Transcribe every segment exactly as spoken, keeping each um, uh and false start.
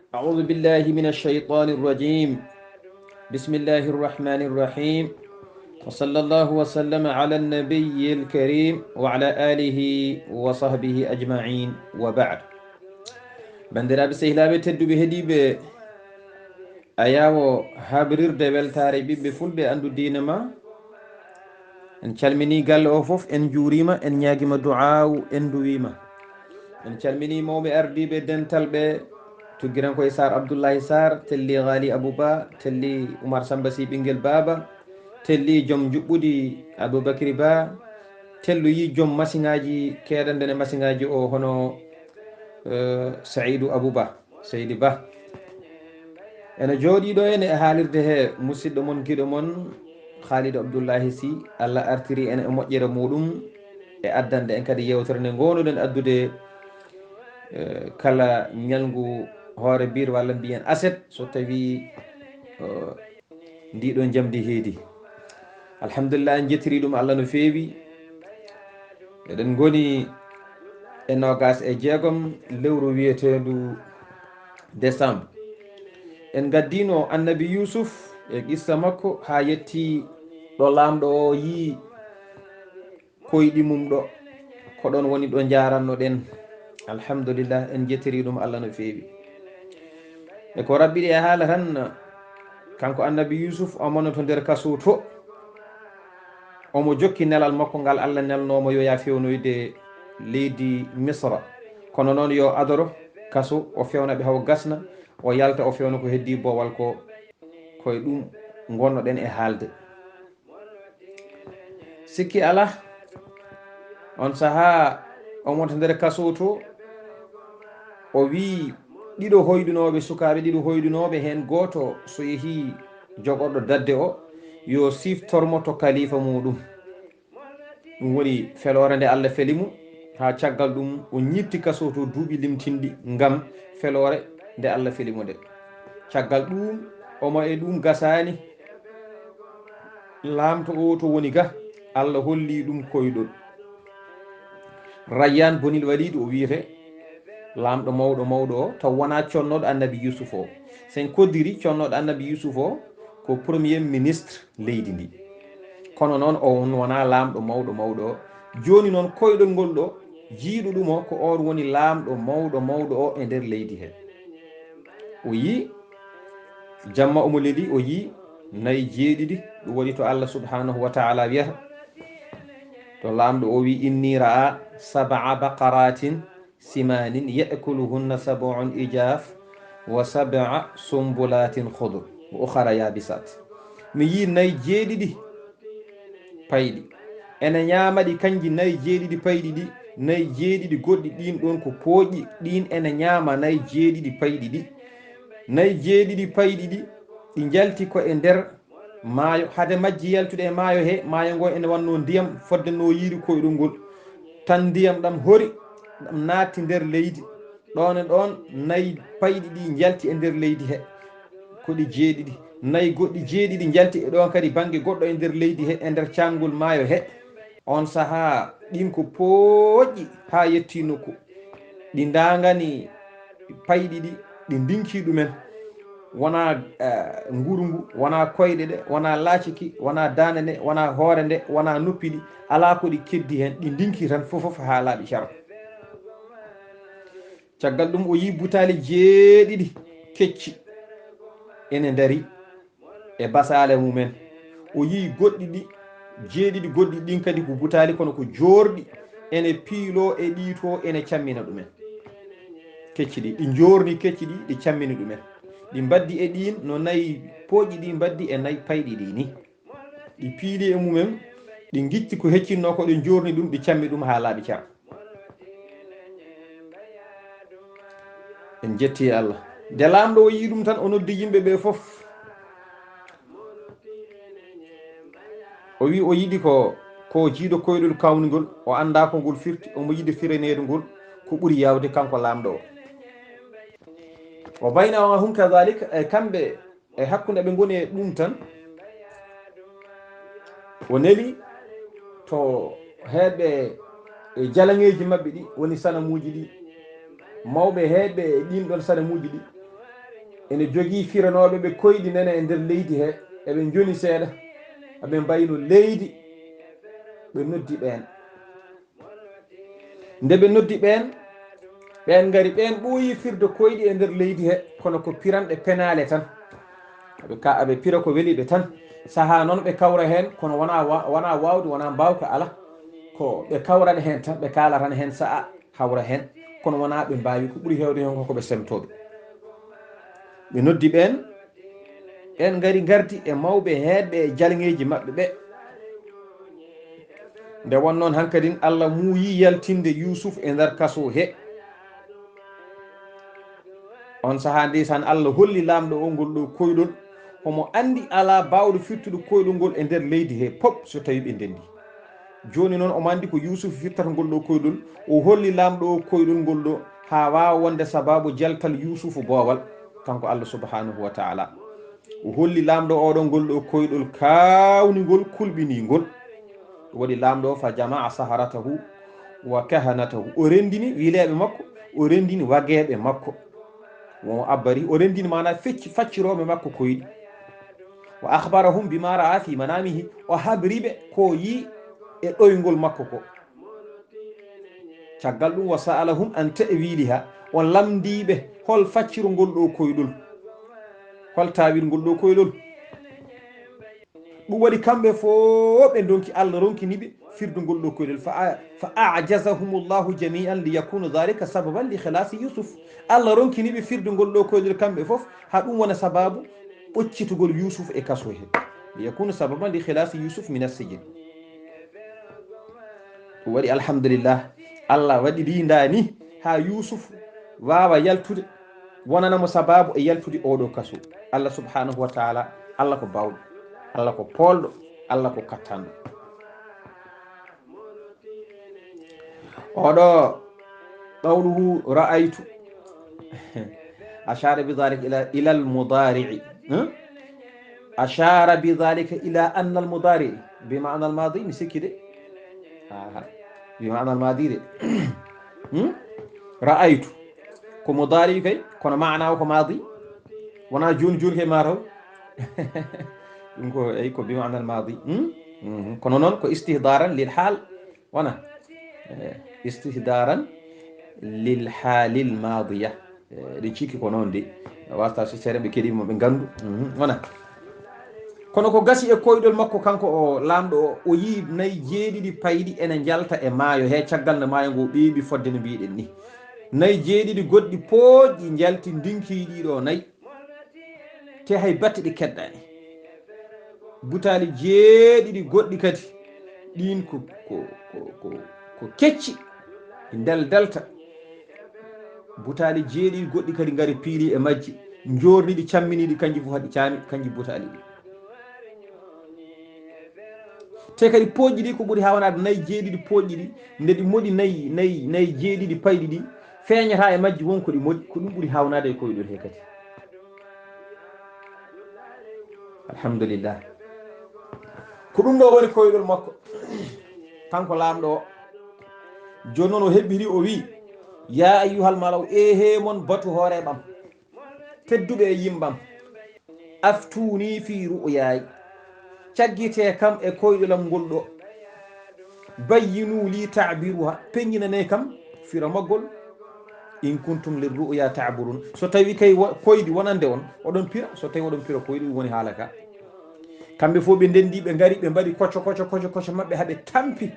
أعوذ بالله من الشيطان الرجيم. بسم الله الرحمن الرحيم. وصلى الله وسلم على النبي الكريم وعلى آله وصحبه أجمعين وبعد. Banndiraaɓe sehilaaɓe tedduɓe heɗiiɓe Ayaawo habrirde weltaare ɓiɓɓe fulɓe anndu diina ma. En calminii galle o fof, en njuuriima, en ñaagiima du'aawu, en nduwiima. En calminii mawɓe ardiiɓe dental ɓe, tuggirankoye Saar Abdullahi Saar, telli Ghali Abou Ba, telli Oumar Samba Sy ɓinngel baaba, telli joom njuɓɓudi Aboubacry Ba, telloyi joom masiŋaaji keeɗanɗen e masiŋaaji o hono, eh, Saïdou Abou Ba. Seydi Ba. Ene jooɗii ɗo ene e haalirde he musidɗo mon, giɗo mon, Khalidou Abdoulahi Sy. Allah artiri en e moƴƴere muɗum e addande en kadi yeewtere nde ngoonuɗen addude, eh, kala ñalngu hoore biir walla mbiyen aset, so tawii, eh, Ndi ɗon njamndi heedi. Alhamdulillah, en njettirii ɗum Allah no feewi. Eɗen ngoni e noogaas e jeegom lewru wiyeteendu décembre. En ngaddiino Annabi Yuusuf e qissa makko haa yettii ɗo laamɗo o yii koyɗi mum ɗo. Ko ɗon woni ɗo njaarannoɗen. Alhamdulillah, en njettirii ɗum Allah no feewi. E ko raɓɓiɗi e haala tan, kanko Annabi Yuusuf, omo no to nder kaso to. Omo jokki nelal makko ngal Allah nelnoomo yo yaa fewnoyde leydi Misra. Kono noon yo adoro kaso, o fewna ɓe haw gasna, o yalta, o fewna ko heddii boowal ko. Ko e ɗum ngonnoɗen e haalde. Sikki alaa, on sahaa omo to nder kaso to, o wii ɗiɗo hoyɗunooɓe, sukaaɓe ɗiɗo hoyɗunooɓe, heen gooto so yehii jogorɗo dadde o, yo siftor mo to kalifa muɗum. Ɗum woni feloore nde Allah feli mo, haa caggal ɗum o ñiiɓti kaso to duuɓi limtinɗi ngam feloore nde Allah feli mo nde. Caggal ɗum, omo e ɗum gasaani, laamɗo o to woni ga, Allah holli ɗum koyɗol. Rayyan Bonil Walid o wiyete, laamɗo mawɗo mawɗo o, taw wonaa connooɗo Annabi Yuusuf o. Sen koddiri, connooɗo Annabi Yuusuf o ko premier ministre leydi ndi. Kono noon, o wonaa laamɗo mawɗo mawɗo o. Jooni noon, koyɗol ngol ɗo, jiyɗo ɗum o, ko oon woni laamɗo mawɗo mawɗo o e nder leydi he. O yii, jamma omo leli, o yii nayi jeeɗiɗi, ɗum woni to Allah subhanahu wa ta'ala wiyata. To laamɗo o wii, "Inni ra'a sab'a baqaratin simanin ya'kuluhunna sab'un ijaf wa sab'a sumbulatin khudr wa ukhara yabisat." Mi yii nayi jeeɗiɗi payɗi. Ene ñaama ɗi kanji nayi jeeɗiɗi payɗi ɗi, nayi jeeɗiɗi goɗɗi ɗin ɗon ko pooƴi, ɗin ene ñaama nayi jeeɗiɗi payɗi ɗi. Nayi jeeɗiɗi payɗi ɗi, ɗi njalti ko e nder maayo. Hade majji yaltude e maayo he, maayo ngo ene wanno ndiyam fodde no yiiri koyɗol ngol. Tan ndiyam ɗam hori, ɗam naatti nder leydi. Ɗon e ɗon, nayi payɗi ɗi njalti e nder leydi he. Ko ɗi jeeɗiɗi. Nayi goɗɗi jeeɗiɗi njalti e ɗon kadi bannge goɗɗo e nder leydi he, e nder caangol maayo he. On sahaa, ɗin ko pooƴi haa yetti nokku. Ɗi ndaangani payɗi ɗi, ɗi ndinki ɗumen. Wonaa, eh, nguru ngu, wonaa koyɗe ɗe, wonaa laaciki, wonaa daande nde, wonaa hoore nde, wonaa noppi ɗi. Alaa ko ɗi keddi heen, ɗi ndinki tan fof fof haa laaɓi car. Caggal ɗum, o yii butaali jeeɗiɗi kecci ene ndari e basaale mumen. O yii goɗɗi ɗi, jeeɗiɗi goɗɗi ɗin kadi ko butaali, kono ko joorɗi, ene piiloo e ɗi to, ene cammina ɗumen. Kecci ɗi, ɗi joorni kecci ɗi, ɗi cammini ɗumen. Ɗi mbaddi e ɗin no nayi pooƴi ɗi mbaddi e nayi payɗi ɗi ni. Ɗi piili e mumen, ɗi ngicci ko heccinno ko, ɗi joorni ɗum, ɗi cammi ɗum haa laaɓi car. En jetti Allah. Nde laamɗo o yii ɗum tan, o noddi yimɓe ɓe fof. O wi o yiɗi ko, ko jiido koyɗol kawningol, o anndaa ko ngol firti, omo yiɗi firaneede ngol ko ɓuri yaawde kanko laamɗo o. Wa baynahum kadhalika, e kamɓe e hakkunde ɓe ngoni e ɗum tan, o neli to heeɓɓe e jalaŋeeji maɓɓe ɗi woni sanamuuji ɗi, mawɓe heeɓɓe e ɗin ɗon sanamuuji ɗi, Ene jogii firanooɓe ɓe koyɗi nene e nder leydi he, eɓe njoni seeɗa, eɓe mbayno leydi, ɓe noddi ɓeen. Nde ɓe noddi ɓeen, ɓeen ngari, ɓeen ɓooyi firde koyɗi e nder leydi he, kono ko piranɗe penaale tan. Aɓe ka-, aɓe pira ko weli ɓe tan. Sahaa noon ɓe kawra heen, kono wonaa wa-, wonaa waawde, wonaa mbaawka ala. Ko ɓe kawrata heen tan, ɓe kaalata heen sa'a hawra heen, kono wonaa ɓe mbaawi, ko ɓuri heewde heen ko ko ɓe semtooɓe. Ɓe noddi ɓeen, ɓeen ngari ngardi e mawɓe heedɓe e jalŋeeji maɓɓe ɓe. Nde won noon hankadin Allah muuyi yaltinde Yuusuf e nder kasoo he. On sahaa ndeysaan Allah holli laamɗo o ngol ɗo koyɗol, homo anndi alaa baawɗo firtude koyɗol ngol e nder leydi he pop so tawi ɓe ndenndi. Jooni noon omo anndi ko Yuusuf firtata ngol ɗo koyɗol, o holli laamɗo o koyɗol ngol ɗo haa waawa wonde sabaabu jaltal Yuusuf boowal, kanko Allah subhanahu wa ta'ala. O holli laamɗo oɗo ngol ɗo koyɗol kaawningol, kulɓiningol. Waɗi laamɗo o, fa jama'a saharatahu wa kahanatahu. O renndini wileeɓe makko, o renndini wageeɓe makko. Wo o abbari, o renndini maana fecci faccirooɓe makko koyɗi. Wa akhbarahum bima ra'a fi manamihi. O habri ɓe ko yi e ɗoyngol makko ko. Caggal ɗum, wa sa'alahum an ta'wiliha. O lamndii ɓe hol faccirgol ɗo koyɗol. Hol taawilgol ɗo koyɗol. Ɗum waɗi kamɓe fof ɓe ndonki, Allah ronkini ɓe firdugol ɗo koyɗol. Fa a-, fa a'jazahumullahu jami'an li yakunu dhalika sababan li khilasi Yusuf. Allah ronkini ɓe firdugol ɗo koyɗol kamɓe fof, haa ɗum wona sababu ɓoccitugol Yusuf e kaso he. Li yakunu sababan li khilasi Yusuf min as-sijin. Ɗum waɗi, alhamdulillah, Allah waɗi rindaani haa Yusuf waawa yaltude, wonana mo sababu e yaltude oɗo kaso. Allah subhanahu wa ta'ala, Allah ko bawɗo, Allah ko poolɗo, Allah ko kattanɗo. Oɗo qawluhu ra'aytu. Ashara bi dhalika ila, ila al mudari'i. Hmm? Ashara bi dhalika ila anna al mudari'i. Bi ma'na al madi, mi sikki de. Aha. Bi ma'na al madi de. Hmm? Ra'aytu. Ko mudari kay, kono maana o ko madi. Wona jooni jooni kay ma taw. Ɗum ko, ay, ko bi ma'na al madi. Hmm? Mhm. Kono noon ko istihdaran lil hal. Wona, eh, istihdaran lil halil madiya. Eh, ɗi cikki ko noon de. Wasta so seeɗa ɓe keɗii mo ɓe nganndu. Mhm, wona. Kono ko gasi e koyɗol makko kanko o laamɗo o, o yii nayi jeeɗiɗi payɗi ene njalta e maayo he caggal nde maayo ngo ɓeeɓi fodde no mbiiɗen ni. Nayi jeeɗiɗi goɗɗi pooƴɗi njalti ndinki ɗiɗo nayi. Te hay batte ɗi keddaani. Butaali jeeɗiɗi goɗɗi kadi, ɗiin ko, ko, ko, ko, ko kecci, ɗi ndel-, delta. Butaali jeeɗiɗi goɗɗi kadi ngari piili e majji, njoorni ɗi, cammini ɗi, kanji fof haɗi caami, kanji butaali ɗi. Te kadi pooƴi ɗi ko ɓuri haawnaade nayi jeeɗiɗi pooƴi ɗi, nde ɗi moɗi nayi, nayi, nayi jeeɗiɗi payɗi ɗi, feeñata e majji won ko ɗi moɗi, ko ɗum ɓuri haawnaade e koyɗol he kadi. Alhamdulillah. Ko ɗum ɗo woni koyɗol makko. Kanko laamɗo o. Jooni noon o hebbiri o wi, "Ya ayyuhal malaw, ehe mon batu hoore ɓam. Tedduɓe e yimɓam. Aftuni fi ru'yaya. Caggite kam e koyɗolam ngol ɗo. Bayyinu li ta'biruha. Peññinane kam fira maggol. In kuntum lir ru'ya ta'burun." So tawi kay wo-, koyɗi wonande on, oɗon pira. So tawi oɗon pira koyɗi, ɗum woni haala ka. Kamɓe fof ɓe ndenndi, ɓe ngari, ɓe mbaɗi koco, koco, koco, koco maɓɓe, haa ɓe tampi.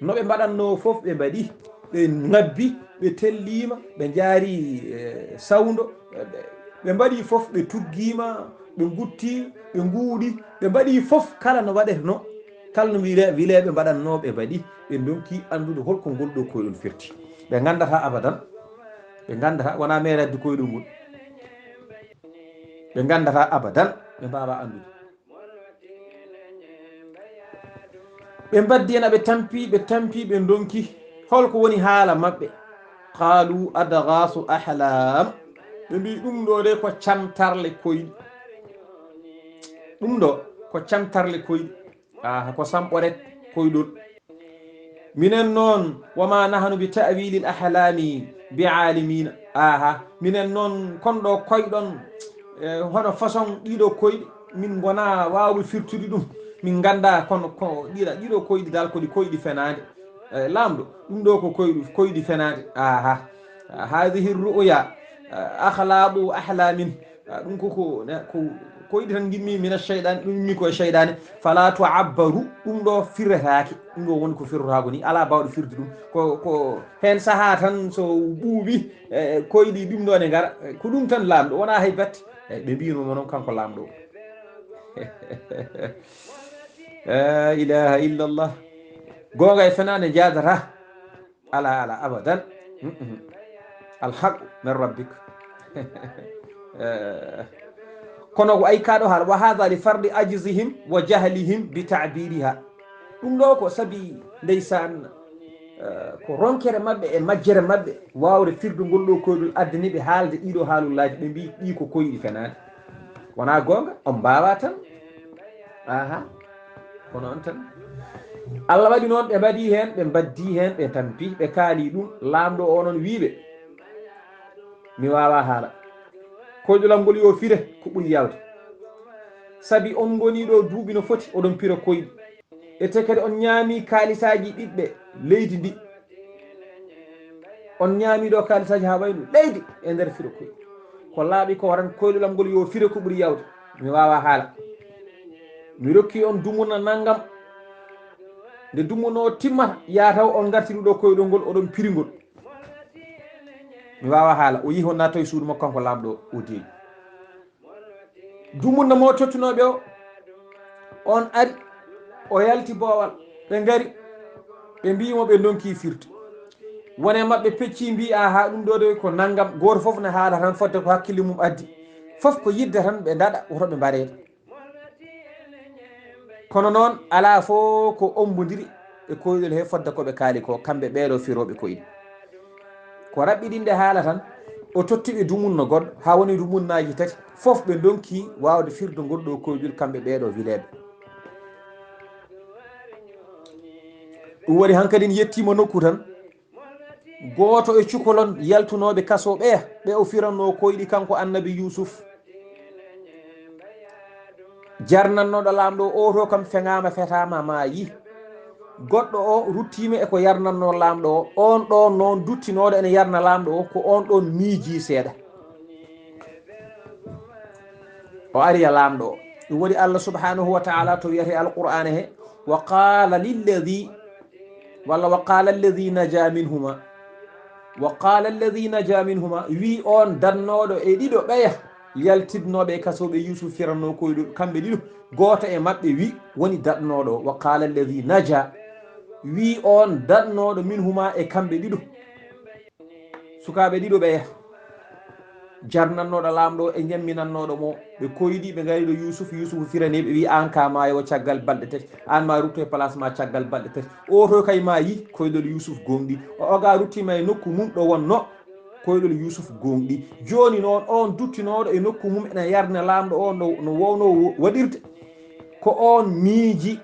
No ɓe mbaɗannoo fof, ɓe mbaɗi. Ɓe ngabbi, ɓe telliima, ɓe njaari, eh, sawndo. Ɓe, ɓe mbaɗi fof, ɓe tuggiima, ɓe ngutti, ɓe nguuɗi, ɓe mbaɗi fof, kala no waɗetnoo, kala no wile-, wileeɓe mbaɗatnoo, ɓe mbaɗi. Ɓe ndonki anndude hol ko ngol ɗo koyɗol firti. Ɓe nganndataa abadan. Ɓe nganndataa, wonaa meeradde koyɗol ngol. Ɓe nganndataa abadan, ɓe mbaawaa anndude. Ɓe mbaddi heen, ɓe tampi, ɓe tampi, ɓe ndonki. Hol ko woni haala maɓɓe? Qaalu adgaasu ahlaam. Ɓe mbii, "Ɗum ɗo de ko camtarle koyɗi. Ɗum ɗo ko camtarle koyɗi." Aha, ko samɓoret koyɗol. Minen noon, wa ma nahnu bi ta'wilil ahlami bi alimina. Aha, minen noon, kon ɗo koyɗon, e, hono façon ɗiɗo koyɗi, min ngona waawɓe firtude ɗum. Min ngannda kono ko ɗiɗa, ɗiɗo koyɗi dal ko ɗi koyɗi fenaande. E, Laamɗo, ɗum ɗo ko koyɗi, koyɗi fenaande. Aha, hadhihi ru'ya, akhlaqu ahlamin. Ah, ɗum ko, ko, ne, ko, ko yiɗi tan ngimmi mina cheyɗan, ɗum yimmi koye cheyɗane. Fala tu'abbaru, ɗum ɗo firretaake. Ɗum ɗo woni ko firrotaako ni, alaa baawɗo firde ɗum. Ko, ko heen sahaa tan so ɓuuɓi, e, koyɗi ɗum ɗo ne ngara. E, ko ɗum tan Laamɗo, wonaa hay batte. E, ɓe mbiyno mo noon kanko Laamɗo o. La ilaha illallah. Goonga e fenaande njaadata. Ala, ala, abadan. Mm, mm. Alhaqu min rabbik. Eh, kono ko ay kaɗo haala, wa hadha li fardi ajzihim wa jahlihim bi ta'biriha. Ɗum ɗo ko sabi ndeysaan, eh, ko ronkere maɓɓe e majjere maɓɓe wawde firdu ngol ɗo koyɗol addani ɓe haalde ɗiɗo haalullaji, ɓe mbi ɗi ko koyɗi fenaande. Wona goonga, on mbawa tan. Aha. Kono on tan. Allah waɗi noon, ɓe mbaɗi heen, ɓe mbaddi heen, ɓe tampi, ɓe kaali ɗum. Laamɗo o noon wiiɓe, mi waawa haala. Koyɗolam ngol yo fire ko ɓuri yawde. Sabi on ngoni ɗo duuɓi no foti, oɗon pira koyɗi. E te kadi on ñaami kaalisaaji ɓiɓɓe leydi ndi. On ñaami ɗo kaalisaaji haa wayno leydi e nder firo koyɗi. Ko laaɓi ko tan koyɗolam ngol yo fire ko ɓuri yawde. Mi waawa haala. Mi rokki on dumunna nanngam. Nde dumunna o timmata, yaa taw on ngartiri ɗo koyɗol ngol, oɗon piri ngol. Mi waawa haala. O yihi on naatoy suudu makko kanko laamɗo o, o deeƴi. Dumunna mo tottunooɓe o, on ari, o yalti boowal. Ɓe ngari, ɓe mbii mo ɓe ndonki firti. Wone maɓɓe pecci mbii, "Aha, ɗum ɗo de ko nanngam." Gooto fof ne haala tan fodde ko hakkille mum addi. Fof ko yidde tan ɓe ndaɗa, woto ɓe mbareede. Kono noon, alaa fof ko ombodiri e koyɗol he fodde ko ɓe kaali ko, kamɓe ɓeeɗo firooɓe koyɗi. Ko raɓɓiɗinde haala tan, o totti ɓe dumunna goɗɗo, haa woni dumunnaaji tati, fof ɓe ndonki waawde firde ngol ɗo koyɗol kamɓe ɓeeɗo wileeɓe. Ɗum waɗi hankadin yettiima nokku tan, gooto e cukalon yaltunooɓe kasoo ɓeya, ɓe o firannoo koyɗi kanko Annabi Yuusuf. Jarnannooɗo laamɗo o, o to kam feŋaama, fetaama, maayi. Goɗɗo o ruttiima e ko yarnannoo laamɗo o. On ɗoon noon duttinooɗo ene yarna laamɗo o, ko on ɗoon miijii seeɗa. O ari e laamɗo o. Ɗum waɗi Allah subhanahu wa ta'ala to wiyata e Alqur'aana he, "Wa qala lilladhi," walla, "Wa qala alladhi naja minhuma." "Wa qala alladhi naja minhuma," wi on dannooɗo e ɗiɗo ɓeya yaltidnooɓe e kasooɓe Yuusuf firannoo koyɗol, kamɓe ɗiɗo. Gooto e maɓɓe wi, woni daɗnooɗo o, "Wa qala alladhi naja," wi on daɗnooɗo, "minhuma," e kamɓe ɗiɗo. Sukaaɓe ɗiɗo ɓeya, jarnannooɗo laamɗo o e ñamminannooɗo mo, ɓe koyɗi, ɓe ngari ɗo Yuusuf, Yuusuf firani ɓe, wi, "Aan ka maayo caggal balɗe tati, aan ma rutto e place ma caggal balɗe tati." O to kay maayi, koyɗol Yuusuf gonɗi. O oga ruttiima e nokku mum ɗo wonno koyɗol Yuusuf gonɗi. Jooni noon, on duttinooɗo e nokku mum ene yarna laamɗo o no, no wowno wo-, waɗirde. Ko on miiji,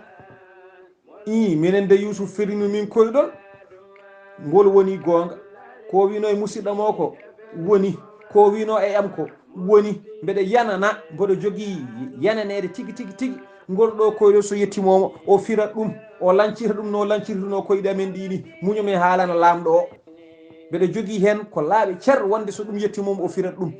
"Ii, minen de Yuusuf firinu min koyɗol. Ngol woni goonga. Ko wino e musidɗo mo ko woni. Ko wino e am ko woni. Mbeɗa yanana, mboɗo jogii yananeede tigi, tigi, tigi. Ngol ɗo koyɗol so yettiima mo, o fira ɗum, o lancira ɗum no lancirtuno koyɗi amen ɗi ni. Muño mi haalana laamɗo o. Mbeɗa jogii heen ko laaɓi cer wonde so ɗum yettiima mo, o firat ɗum.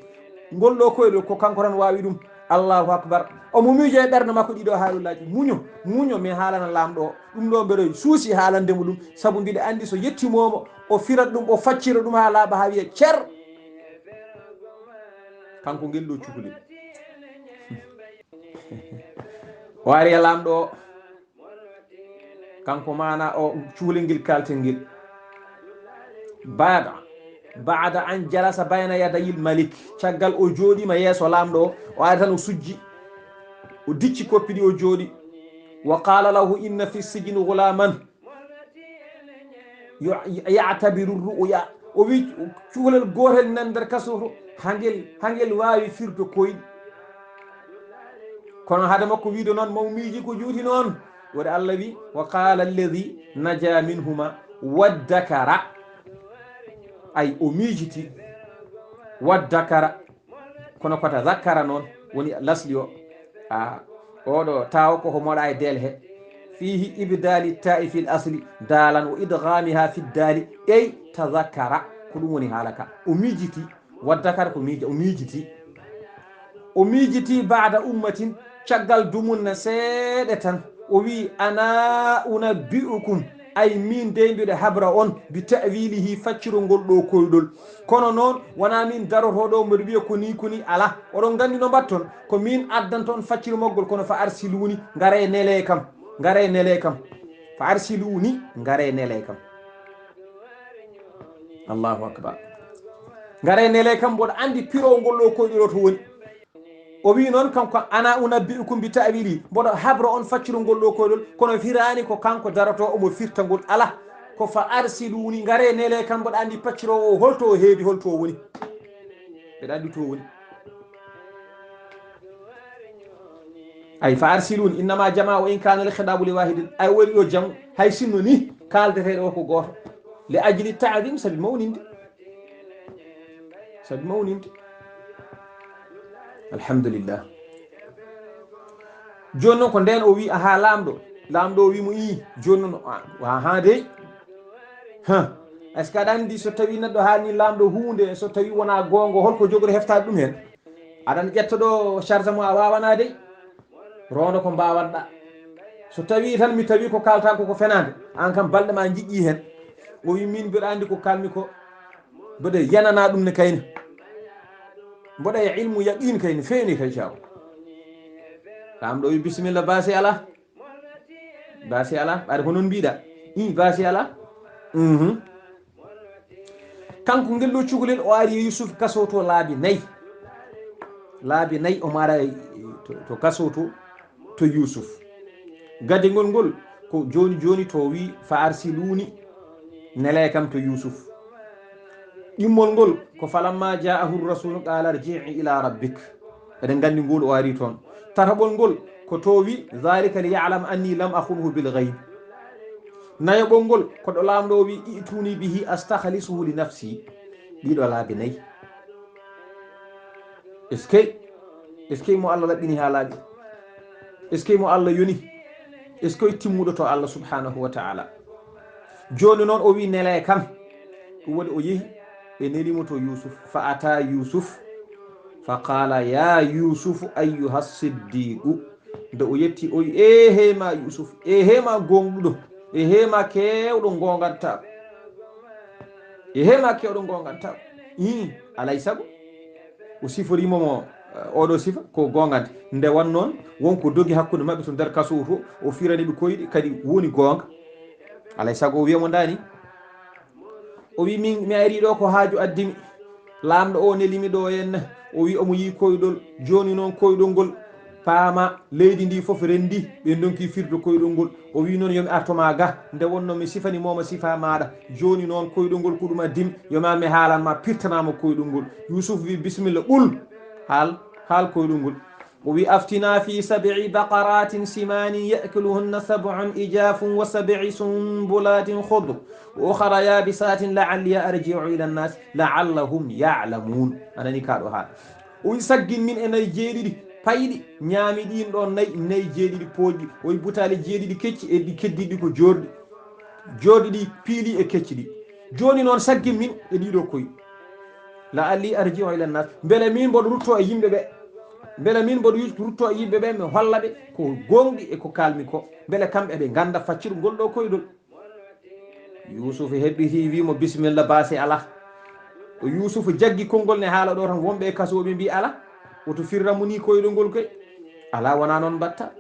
Ngol ɗo koyɗol ko kanko tan waawi ɗum." Allahu akbar. Omo miijo e ɓernde makko ɗiɗo haalullaaji. "Muño, muño, mi haalana laamɗo o. Ɗum ɗo mbeɗo suusi haalande mo ɗum, sabu mbiɗa anndi so yettiima mo, o firat ɗum, o faccira ɗum haa laaɓa, haa wiya cer." Kanko ngel ɗo cukalel. O ari e laamɗo o. Kanko maana o cukalel ngel kalten ngel. Baada, baada an jalasa bayna yadayil malik. Caggal o jooɗiima yeeso laamɗo o, o ari tan o sujji. O dicci koppi ɗi o jooɗi. Wa qala lahu inna fi sijni ghulaman yu-, ya'tabiru ru'ya. O wi cukalel gootel nan nder kaso to, hangel, hangel waawi firto koyɗi. Kono hade makko wiide noon, maw miiji ko juuti noon. Woni Allah wi, "Wa qala alladhi naja minhuma waddakara." Ay, o miijiti, waddakara. Kono ko tazakkara noon woni lasli o. A, oɗo tawo ko ko moɗa e del he. Fihi ibdali ta'i fil asli dalan wa idghamiha fi dali. Ey, tazakkara. Ko ɗum woni haala ka. O miijiti. Waddakara ko miija, o miijiti. O miijiti ba'da ummatin, caggal dumunna seeɗa tan. O wi, "Ana unabbi'ukum, ay min dey mbiɗo habra on, bi ta'wilihi, faccirol ngol ɗo koyɗol." Kono noon, wona min daroto ɗo mboɗo wiya ko ni, ko ni, ala. Oɗon nganndi no mbatton, ko min addanta on faccirol maggol, kono fa arsiluni, ngare nele kam, ngare nele kam. Fa arsiluni, ngare nele kam. Allahu akbar. Ngare nele kam, mboɗo anndi pirowol ngol ɗo koyɗol o to woni. O wi noon kanko, "Ana unabbi'ukum bi ta'wili," mboɗo habra on faccirol ngol ɗo koyɗol, kono firaani ko kanko daroto omo firta ngol, ala. Ko fa arsiluni, ngare nele kam, mboɗo anndi paccirowo o holto o heedi, holto o woni. Mbeɗa anndi to o woni. Ay, fa arsiluni, innama jama o in kana al khitabu li wahidin. Ay, woni ɗo jam, hay sinno ni, kaldeteɗo o ko gooto. Li ajli ta'zim, sabi mawninde. Sabi mawninde. Alhamdulillah. Jooni noon ko ndeen o wi, "Aha, laamɗo." Laamɗo o wi mo, "Ii." Jooni noon, a, aha dey. Ha. Est-ce que aɗa anndi so tawi neɗɗo haalni laamɗo huunde, so tawi wona goonga, holko jogori heftaade ɗum heen? Aɗa ƴetta ɗo charge mo a waawanaa dey. Roondo ko mbaawanɗa. So tawi tan mi tawi ko kalta ko, ko fenaande, aan kam balɗe ma njiƴƴi heen. O wi, "Min mbiɗa anndi ko kalmi ko, mboɗo yanana ɗum ne kayni. Mboɗo e ilmu yaqin kayni, feewni kay caaw." Laamɗo wi, "Bisimilla, baasi ala. Baasi ala, ɓaade ko noon mbiɗa. Ii, baasi ala." Mhm. Kanko ngel ɗo cukalel o ari e Yusuf kaso to laabi nayi. Laabi nayi omo ara e, to, to kaso to, to Yusuf. Gadingol ngol ko jooni jooni to wi, "Fa arsiluni," nele kam to Yusuf. Ɗimmol ngol ko, "Falamma ja'ahu rasulu qala irji' ila rabbik." Eɗen nganndi ngol o ari toon. Tataɓol ngol ko to wi, "Dhalika li ya'lam anni lam akhunhu bil ghayb." Nayaɓol ngol ko ɗo laamɗo o wi, "I'tuni bihi astakhlisuhu li nafsi." Ɗiɗo laabi nayi. Est-ce que, est-ce que mo Allah laɓɓini haalaaji? Est-ce que mo Allah yoni? Est-ce que timmuɗo to Allah subhanahu wa ta'ala? Jooni noon o wi, "Nele kam." Ɗum waɗi o yehi, ɓe neli mo to Yusuf. Fa ata Yusuf, fa qala, "Ya Yusuf, ayyuha siddiqu." Nde o yetti, o wi, "Ehe ma Yusuf, ehe ma gonɗuɗo, ehe ma kewɗo gongantaako, ehe ma kewɗo gongantaako." Ii, alay sago. O siforimo mo, eh, oɗo sifa ko gongante. Nde wan noon, won ko dogi hakkunde maɓɓe to nder kaso to, o firani ɓe koyɗe, kadi woni gonga. Alay sago o wiya mo ndani. O wi, "Min, mi ari ɗo ko haaju addimi. Laamɗo o nelimi ɗo henna." O wi omo yi koyɗol. Jooni noon koyɗol ngol paama, leydi ndi fof rendi, ɓe donki firde koyɗol ngol. O wi noon, "Yo mi arto ma ga, nde wonno mi sifani moma sifa maɗa. Jooni noon koyɗol ngol ko ɗum addim, yo ma mi haalan ma, pirtanama koyɗol ngol." Yusuf wi, "Bisimilla, ɓul. Haal, haal koyɗol ngol." O wi, "Aftina fi sab'i baqaratin simanin ya'kuluhunna sab'un ijafun wa sab'i sumbulatin khudr wa ukhra yabisatin la'alli arji'u ila an-nas la'allahum ya'lamun." Anani ka ɗo haala. O wi, "Saggin min e nayi jeeɗiɗi payɗi, ñaami ɗin ɗon nayi, nayi jeeɗiɗi pooƴɗi." O wi, "Butaali jeeɗiɗi kecci e ɗi keddiɗi ko joorɗi. Joorɗi ɗi piili e kecci ɗi. Jooni noon saggin min e ɗiɗo koyi. La'alli arji'u ila nas. Mbele min mboɗo rutto e yimɓe ɓe. Mbele min mboɗo rutto e yimɓe ɓe, mi holla ɓe ko gonɗi e ko kalmi ko. Mbele kamɓe ɓe ngannda faccirgol ɗo koyɗol." Yuusufu heɓɓiti, wi mo, "Bisimilla, baasi alaa." O Yuusufu jaggi konngol ne haala ɗo tan, wonɓe e kaso ɓe mbi, "Alaa, woto firran mo ni koyɗol ngol koy. Alaa, wonaa noon mbatta.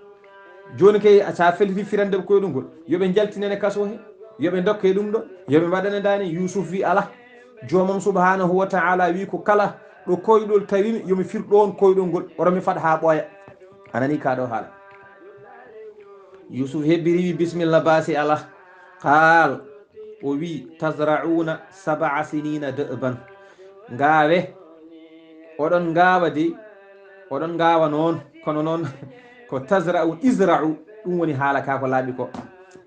Jooni kay, sa felliti firande ɓe koyɗol ngol, yo ɓe njaltinane kaso he, yo ɓe ndokke ɗum ɗo, yo ɓe mbaɗane ndaani." Yuusufu wi, "Alaa, joomam subhaanahu wa ta'ala wi ko kala ɗo koyɗol tawimi, yo mi fir ɗoon koyɗol ngol, wota mi faɗ haa ɓooya." A nani ka ɗo haala. Yuusufu hebbiri wi, "Bisimilla, baasi alaa." Qaal, o wi, "Tazra'una sab'a sinina da'ban." Ngaawe, oɗon ngaawa de, oɗon ngaawa noon, kono noon ko tazra'u, izra'u, Ɗum woni haala kaa ko laaɓi ko.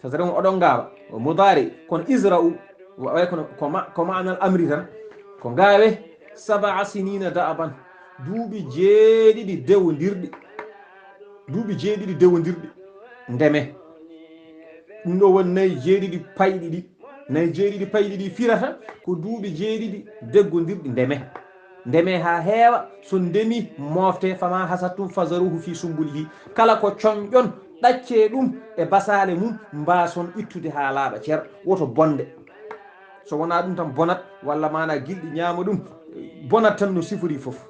Tazra'un oɗon ngaawa, o mudaari, kono izra'u, wa-, way kono ko ma-, ko ma'anal amri tan. Ko ngaawe, sab'a sinina da'aban, duuɓi jeeɗiɗi dewondirɗi. Duuɓi jeeɗiɗi dewondirɗi. Ndeme. Ɗum ɗo woni nayi jeeɗiɗi payɗi ɗi. Nayi jeeɗiɗi payɗi ɗi firata ko duuɓi jeeɗiɗi deggondirɗi ndeme. Ndeme haa heewa, so ndemi, moofte, fama hasattum fazaruhu fi sumbulihi. Kala ko coñɗon, ɗaccee ɗum e basaale mum, mbaason ittude haa laaɓa cer, woto bonde. So wonaa ɗum tan bonat, walla maanaa gilɗi ñaama ɗum, bonat tan no sifori fof.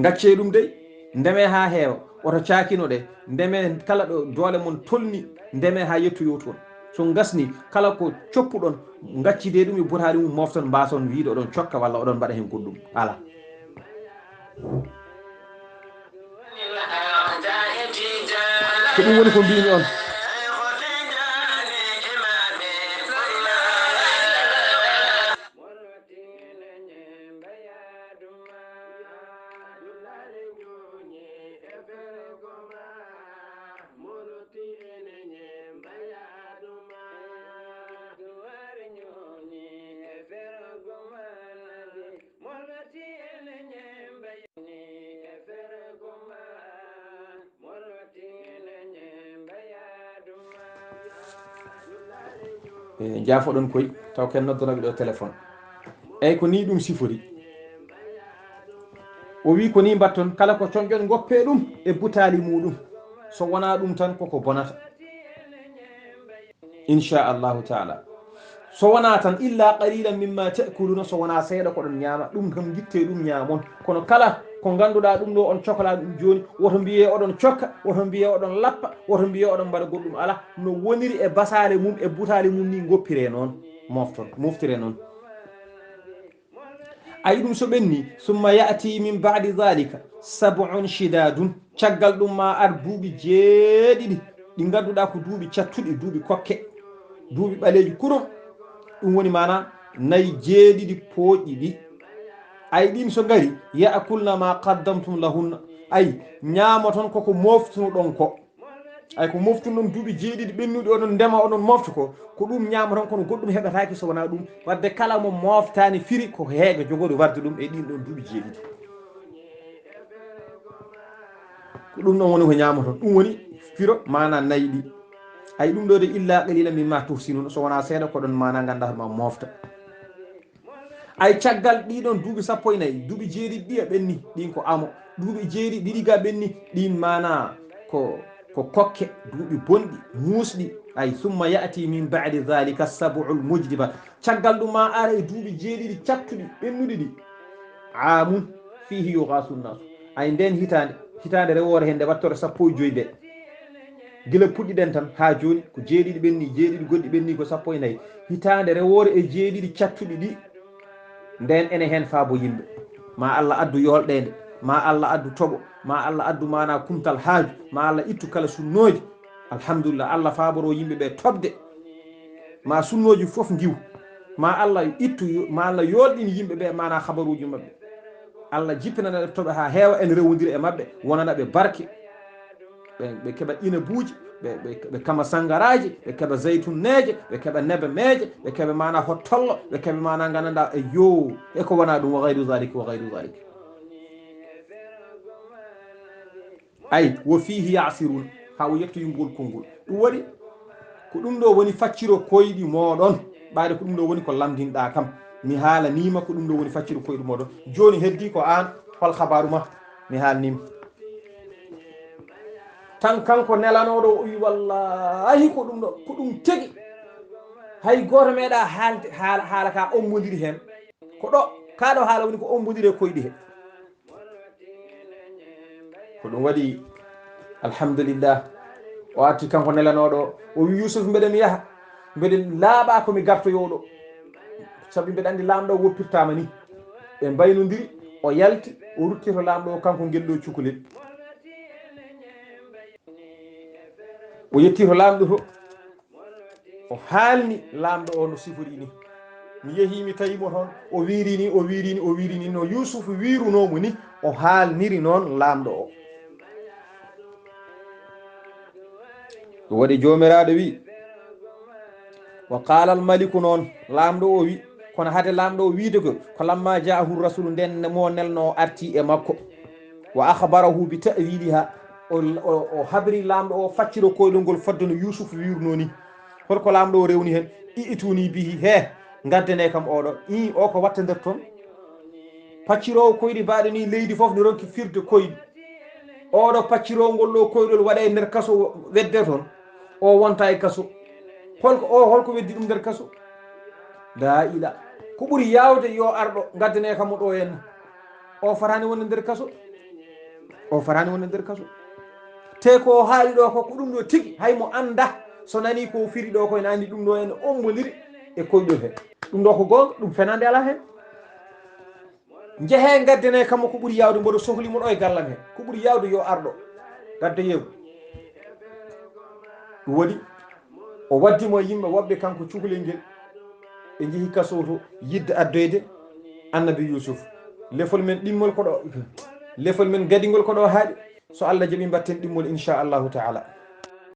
Ngaccee ɗum dey, ndemee haa heewa, oto caakino ɗe, ndemee kala ɗo doole mon tolni, ndemee haa yettoyoo toon. So ngasni, kala ko coppuɗon, ngaccidee ɗum e butaali mum, moofton, mbaason wiyde oɗon cokka walla oɗon mbaɗa heen goɗɗum. Alaa. Ko ɗum woni ko mbiimi on. E, njaafoɗon koy, taw ken noddanooɓe ɗo téléphone. Eyyi, ko nii ɗum sifori. O wi ko nii mbatton, kala ko coñɗon, ngoppee ɗum e butaali muuɗum. So wonaa ɗum tan, koko bonata. Inchallahu taala. So wonaa tan, illa qalilan mimma ta'kuluna, so wonaa seeɗa ko ɗon ñaama, ɗum kam ngittee ɗum ñaamon. Kono kala ko ngannduɗaa ɗum ɗo on cokalaa ɗum jooni, woto mbiyee oɗon cokka, woto mbiyee oɗon lappa, woto mbiyee oɗon mbaɗa goɗɗum. Alaa, no woniri e basaale mum, e butaali mum ni ngoppiree noon, moofton, moftiree noon. Ayi ɗum so ɓenni, summa ya'ti min ba'di dhalika sab'un shidadun, caggal ɗum ma ar duuɓi jeeɗiɗi, ɗi ngannduɗaa ko duuɓi cattuɗi, duuɓi kokke, duuɓi ɓaleeji kurum. Ɗum woni maana nayi jeeɗiɗi pooƴɗi ɗi. Ayi ɗin so ngari, ya'kulna ma qaddamtum lahunna, ayi ñaamo ton koko moftunoɗon ko. Ay ko moftuɗon duuɓi jeeɗiɗi ɓennuɗi, oɗon ndema, oɗon mofta ko, ko ɗum ñaamaton, kono goɗɗum heɓataake so wonaa ɗum. Wadde kala mo moftaani firi ko heege jogori warde ɗum e ɗin ɗon duuɓi jeeɗiɗi. Ko ɗum ɗon woni ko ñaamaton. Ɗum woni firo maana nayi ɗi. Ay ɗum ɗo de illa qalila mimma tuhsinun, so wonaa seeɗa ko ɗon maana nganndaa ma mofta. Ay caggal ɗiɗon duuɓi sappo e nayi, duuɓi jeeɗiɗi ɗi a ɓenni, ɗin ko amo. Duuɓi jeeɗiɗi ɗiɗi ga ɓenni, ɗin maana ko, ko kokke, duuɓi bonɗi, muusɗi. Ay summa ya'ti min ba'di dhalika sab'ul mujdiba. Caggal ɗum ma ara e duuɓi jeeɗiɗi cattuɗi, ɓennuɗi ɗi. Amun fihi yughasu nnasu. Ay nden hitaande, hitaande rewoore hen nde wattore sappo e joy nde. Gila puɗɗiɗen tan haa jooni, ko jeeɗiɗi ɓenni, jeeɗiɗi goɗɗi ɓenni ko sappo e nayi. Hitaande rewoore e jeeɗiɗi cattuɗi ɗi, nden ene heen faabo yimɓe. Ma Allah addu yoolɗeende, ma Allah addu toɓo, ma Allah addu maana kumtal haaju, ma Allah ittu kala sunnooji. Alhamdulillah, Allah faaboro yimɓe ɓe toɓde. Ma sunnooji fof ngiw. Ma Allah ittu, ma Allah yoolɗin yimɓe ɓe maana habaruuji maɓɓe. Allah jippinana ɓe toɓe haa heewa, en rewondira e maɓɓe, wonana ɓe barke. Ɓe, ɓe keɓa inabuuji, ɓe, ɓe, ɓe kama sanngaraaji, ɓe keɓa zaytunneeje, ɓe keɓa nebemeeje, ɓe keɓa maana hottollo, ɓe keɓa maana nganndanɗaa e yo, e ko wonaa ɗum, wa gayru zalik, wa gayru zalik. Ay, wo fiihi ya'sirun, haa o yettoyi ngol konngol. Ɗum waɗi, ko ɗum ɗo woni facciro koyɗi mooɗon, ɓayde ko ɗum ɗo woni ko lamndinɗaa kam. Mi haalaniima ko ɗum ɗo woni facciro koyɗi mooɗon. Jooni heddii ko aan, hol habaaru ma? Mi haalniima. Tan kanko nelanooɗo o wi, "Wallaahi ko ɗum ɗo, ko ɗum tigi. Hay gooto meeɗaa haalde, haala, haala ka ombondiri heen. Ko ɗo, kaa ɗo haala woni ko ombondiri e koyɗi he." Ko ɗum waɗi, alhamdulillah, o arti kanko nelanooɗo o, o wi, "Yuusuf, mbeɗen yaha, mbeɗen laaɓa ko mi gartoyoo ɗo. Sabi mbeɗa anndi laamɗo o woppirtaama ni." Ɓe mbaynondiri, o yalti, o rutti to laamɗo o, kanko ngel ɗo cukalel. O yetti to laamɗo to, o haalni laamɗo o no sifori ni. "Mi yehi, mi tawi mo toon, o wiiri ni, o wiiri ni, o wiiri ni, no Yuusuf wiirunoo mo ni, o haalniri noon laamɗo o." Waɗi Joomiraaɗo wi, wa qaalal maliku, noon laamɗo o wi, kono hade laamɗo o wiide ko, ko lamma jaahu rasulu, nden mo nelno o arti e makko, wa akhbarahu bi ta'wiliha, o, o, o habri laamɗo o facciro koyɗol ngol fodde no Yuusuf wiirno ni. Holko laamɗo o rewni heen? I'tuni bihi, he, ngaddane kam oɗo. I o ko watta nder toon? Pacciroowo koyɗi mbaɗe ni leydi fof no ronki firde koyɗi. Oɗo paccirowol ɗo koyɗol waɗa e nder kaso, wedde toon. O wonta e kaso. Holko o, holko weddi ɗum nder kaso? La ila. Ko ɓuri yaawde yo arɗo, ngaddane kam mo ɗo henna. O fotani wonde nder kaso. O fotani wonde nder kaso. Te ko haali ɗo ko, ko ɗum ɗo tigi, hay mo annda so nani ko firi ɗo ko, ene anndi ɗum ɗo ene ombondiri e koyɗol he. Ɗum ɗo ko goonga, ɗum fenande ala heen. Njehee ngaddane kam mo ko ɓuri yaawde, mboɗo sohli mo ɗo e gallam he. Ko ɓuri yaawde yo arɗo. Gadda yeewu. Ɗum waɗi o waddi mo e yimɓe woɓɓe, kanko cukalel ngel. Ɓe njehi kaso to yidde addoyde Annabi Yuusuf. Lefol men ɗimmol ko ɗo, lefol men gadingol ko ɗo haaɗi. So Allah jaɓi mbatten ɗimmol inchallahu taala.